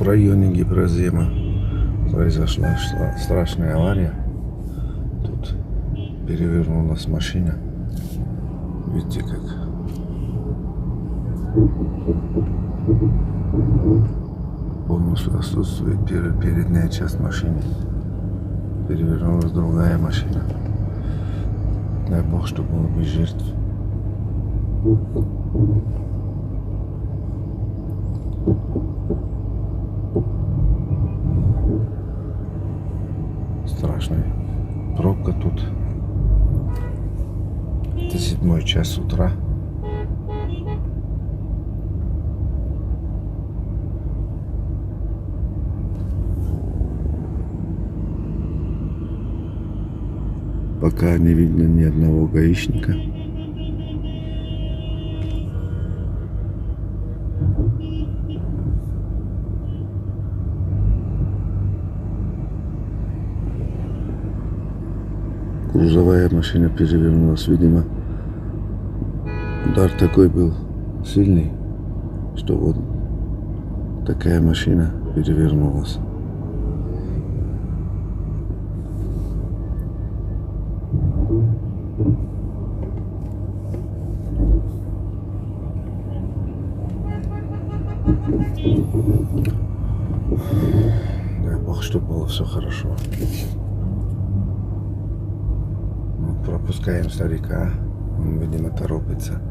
районе Гипрозема произошла страшная авария. Тут перевернулась машина. Видите, как полностью отсутствует передняя часть машины. Перевернулась другая машина. Дай бог, чтобы было без жертв. Страшная пробка тут. Это 7 час утра. Пока не видно ни одного гаишника. Грузовая машина перевернулась, видимо. Удар такой был сильный, что вот такая машина перевернулась. Дай бог, чтобы было все хорошо. Ну, пропускаем старика, он, видимо, торопится.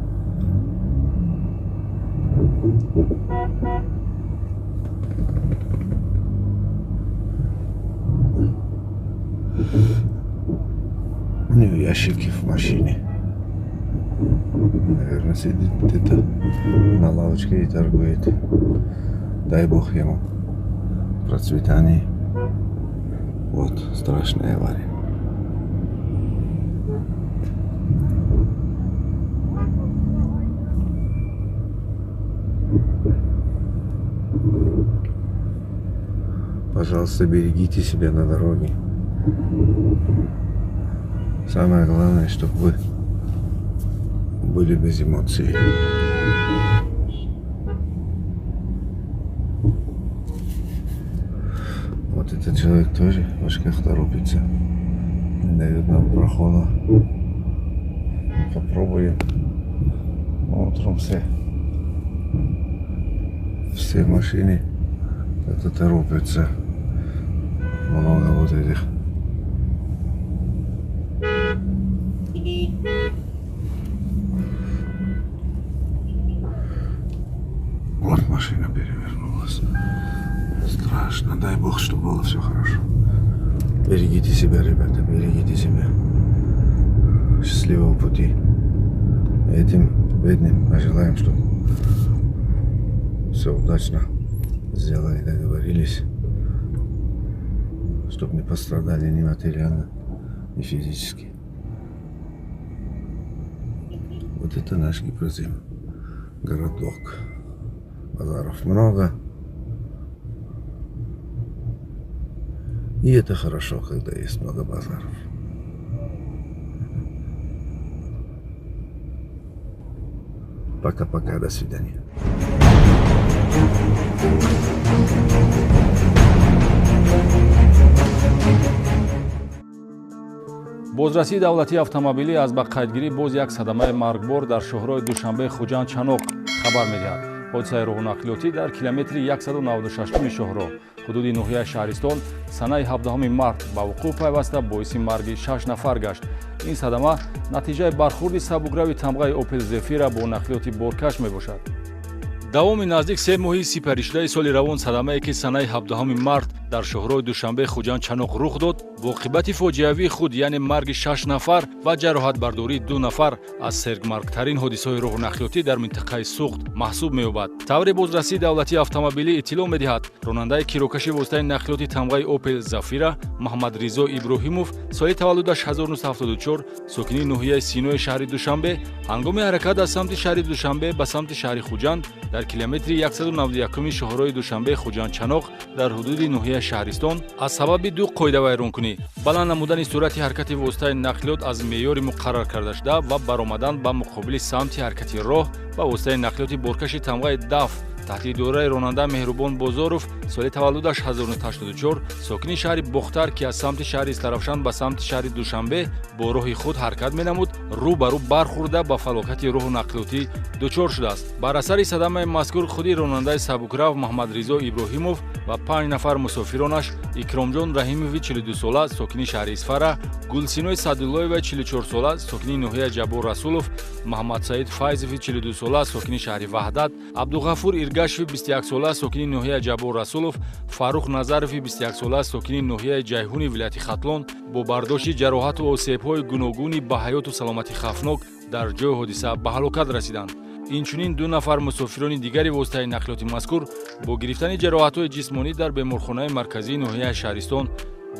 У него ящики в машине. Наверное, сидит где-то на лавочке и торгует. Дай бог ему процветания. Вот страшная авария. Пожалуйста, берегите себя на дороге. Самое главное, чтобы вы были без эмоций. Вот этот человек тоже в очках торопится. Не дает нам прохода. Попробуем. Утром все машины это торопятся. Много вот этих. Вот машина перевернулась. Страшно. Дай бог, чтобы было все хорошо. Берегите себя, ребята, берегите себя. Счастливого пути. Этим бедным пожелаем, чтобы все удачно сделали, договорились, чтобы не пострадали ни материально, ни физически. Вот это наш Гипрозем, городок. Базаров много. И это хорошо, когда есть много базаров. Пока-пока, до свидания. Бозрасии давлатии автомобилӣ аз ба қайдгирӣ боз як садамаи маргбор дар шоҳрои Душанбе Хуҷанд Чаноқ хабар медиҳад. Ҳодисаи роҳу нақлиётӣ дар километри 196 шоҳроҳ ҳудуди ноҳияи Шаҳристон санаи 17 март ба вуқӯъ пайваста боиси марги 6 нафар гашт. Ин садама натиҷаи бархурди сабукрави тамғаи Опел Зефира бо нақлиёти боркаш мебошад. Давоми наздик 3 моҳи сипаришудаи соли равон садамае ки санаи 17 март дар шоҳрои Душанбе Хуҷанд Чаноқ рух дод, бо оқибати фоҷиавии худ, яъне марги 6 нафар ва ҷароҳатбардории 2 нафар аз сергмаргтарин ҳодисаҳои роҳу нақлиётӣ дар минтақаи Суғд маҳсуб меёбад. Тавре бозрасии давлатии автомобилӣ иттилоъ медиҳад, ронандаи кирокаши воситаи нақлиёти тамғаи Опел Зафира Маҳамадризо Иброҳимов соли таваллудаш 1974 сокини ноҳияи Синои шаҳри Душанбе ҳангоми ҳаракат аз самти шаҳри Душанбе ба самти шаҳри Хуҷанд дар километри 191 шоҳрои Душанбе Хуҷанд Чаноқ дар ҳудуди ноҳияи Шаҳристон аз сабаби ду қоидавайронкунӣ, баланд намудани суръати ҳаракати воситаи нақлиёт аз меъёри муқаррар кардашуда ва баромадан ба муқобили самти ҳаракати роҳ ба воситаи нақлиёти боркаши тамғаи ДАФ Таҳти идораи ронанда Меҳрубон Бозоров, соли таваллудаш 1984, сокини шаҳри Бохтар, ки аз самти шаҳри Истаравшан ба самти шаҳри Душанбе бо роҳи худ ҳаракат менамуд, рӯ ба рӯ бархӯрда, ба фалокати роҳу нақлиётӣ дучор шудааст. Бар асари садамаи мазкур худи ронандаи сабукрав Маҳмадризо Иброҳимов ва 5 нафар мусофиронаш: Икромҷон Раҳимови 42сола, сокини шаҳри Исфара, Гулсинои Садуллоева 44сола, сокини ноҳияи Ҷаббор Расулов, Маҳаммадсаид Файзови 42сола, сокини шаҳри Ваҳдат, Абдуғафур Иргашеви 21сола, сокини ноҳияи Ҷаббор Расулов, Фаррух Назарови 21сола, сокини ноҳияи Ҷайҳуни вилояти Хатлон, бо бардошти ҷароҳату осебҳои гуногуни ба ҳаёту саломатӣ хавфнок дар ҷои ҳодиса ба ҳалокат расиданд. Инчунин 2 нафар мусофирони дигари воситаи нақлиёти мазкур бо гирифтани ҷароҳатҳои ҷисмонӣ дар беморхонаи марказии ноҳияи Шаҳристон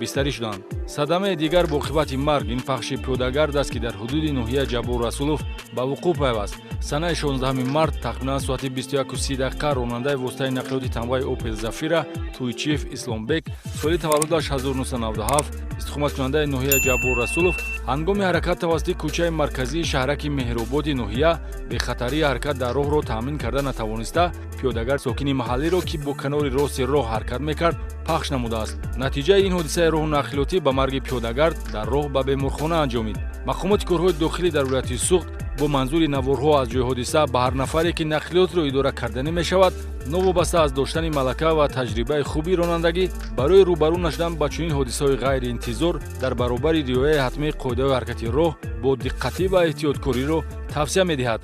бистарӣ шуданд. Садамаи дигар бо оқибати марг ин пахши пиёдагард аст, ки дар ҳудуди ноҳияи Ҷаббор Расулов ба вуқӯъ пайваст. Санаи 16 март, тахминан соати 21:30, ронандаи воситаи нақлиёти тамғаи Опел Зафира Туйчиев Исломбек, соли таваллудаш 1997, истиқоматкунандаи ноҳияи Ҷаббор Расулов, ҳангоми ҳаракат тавассути кӯчаи марказии шаҳраки Меҳрободи ноҳия бехатарии ҳаракат дар роҳро таъмин карда натавониста, пиёдагард сокини маҳаллиро, ки бо канори рости роҳ ҳаракат мекард, пахш намудааст. Натиҷаи ин ҳодисаи роҳу нақлиётӣ ба марги пиёдагард дар роҳ ба беморхона анҷомид. Мақомоти корҳои дохилӣ дар вилояти Суғд бо манзури наворҳо аз ҷои ҳодиса ба ҳар нафаре, ки нақлиётро идора карданӣ мешавад, новобаста аз доштани малака ва таҷрибаи хуби ронандагӣ, барои рӯбарӯ нашудан ба чунин ҳодисаҳои ғайриинтизор дар баробари риояи ҳатмии қоидаҳои ҳаракати роҳ бо диққатӣ ва эҳтиёткориро тавсия медиҳад.